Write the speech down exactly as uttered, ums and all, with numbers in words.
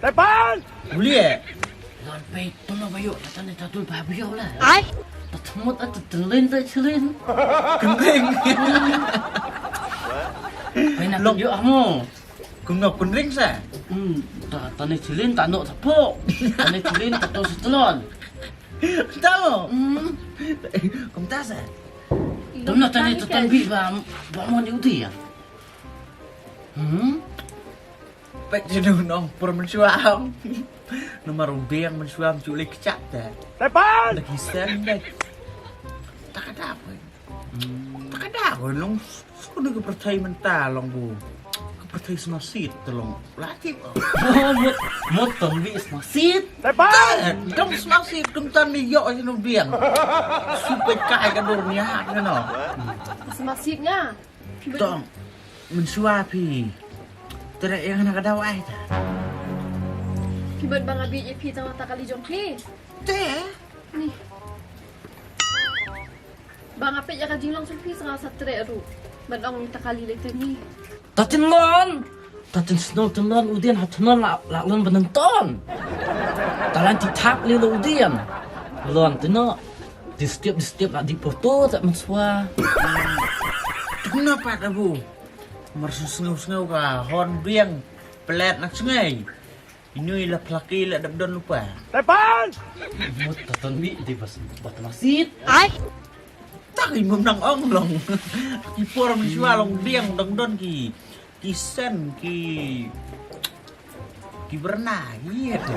Tepan! Uli eh? Lan pei, tolo bayo, tatan ni tatul babiyo la. Ai? Tatamut at tatelin ta chilin. Kunding. Pei na yo amo. Kum no kunding sa? Hmm, ta tani chilin tano tapo. Tani chilin tato setelon. Tamo. Hmm. Kum ta sa? Tum na tani tatan bi ba ba mo ni uti ya. Hmm? Pek jenu nong por mensuam. Nomor ubiang mensuam culik kecap ta. Tepan! Lagi sen dek. Tak ada apa. Tak ada apa nong. Sukuna ke pertai mentah long bu. Ke pertai semasit telong. Lati. Oh, mut mut tong bi semasit. Tepan! Dong semasit kum tan ni yok aja nong biang. Supaya kai kadur ni hak ni no. Semasit nga. Tong. Mensua pi. Tere yang nak ada wai ta. Pi ban bang abi je pi tang ta kali jong pi. Te. Ni. Bang ape ya ka jinglong sung pi sa sa tere ru. Ban ong ta kali le te ni. Tatin lon. Tatin snow tin lon udin ha tin lon la la lon benenton. Talan ti thak li lo udin. Lon tino. Distip distip la di porto tak mensua. Tuna pat abu. Mar su sngau sngau ka hon biang pelet nak sungai. Inui la plaki la dap don lupa. Tepan! Mut taton bi di bas bat masit. Ai. Tak imum nang ong long. Ki por mensua long biang dong don ki ki sen ki ki berna iya tu.